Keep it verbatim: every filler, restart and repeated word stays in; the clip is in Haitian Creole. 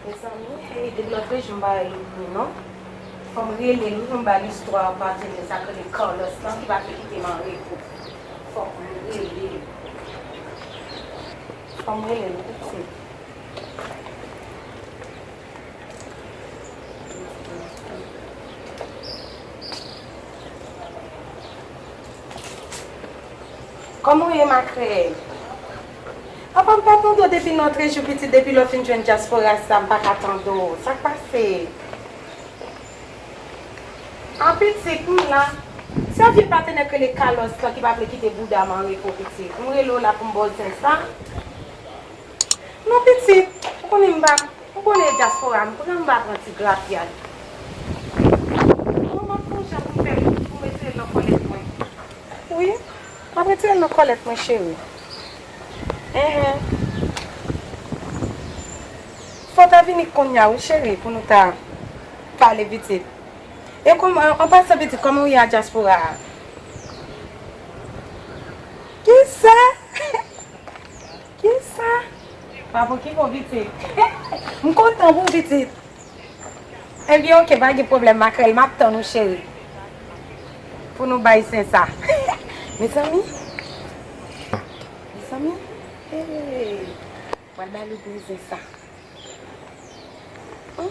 Mezanmi, hey, depi lòt jou m pa wè Louvni non. Fò m rele l wi pou m ba l istwa patnè sa k rele Carlos lan ki pa vle kite m an repo. Fòk m rele l. Fò m rele l wi pitit. Kòman w ye makrèl? Papa, m pa tande w depi lòt jou pitit, depi lè w fin jwenn dyaspora sa, m pa ka tande w. Sa k pase? A pitit, m la. Se yon vye patnè k rele Carlos lan ki pa vle kite bouda m an repo pitit. M rele w la pou m ba w zen sa. Non pitit, ou konnen m pa, ou konnen dyaspora, m pran, m pa pran ti grapyay. Bon, m ap fè yon jan pou m fè pou m retire l nan kòlèt mwen. Wi, m ap retire l nan kòlèt mwen cheri. Enhen. Fò w ta vini kounye a wi cheri pou nou ta pale pitit. E kòman, an pasan pitit, kòman w ye a dyaspora a? Kisa? Kisa? Papa, ki bon pitit. M kontan pou pitit. Ebyen, oke, pa gen pwoblèm, makrèl, m ap tann ou, cheri. Pou nou bay zen sa. Mezanmi. Mezanmi. Hey. Pral ba Louvni zen sa. Hum,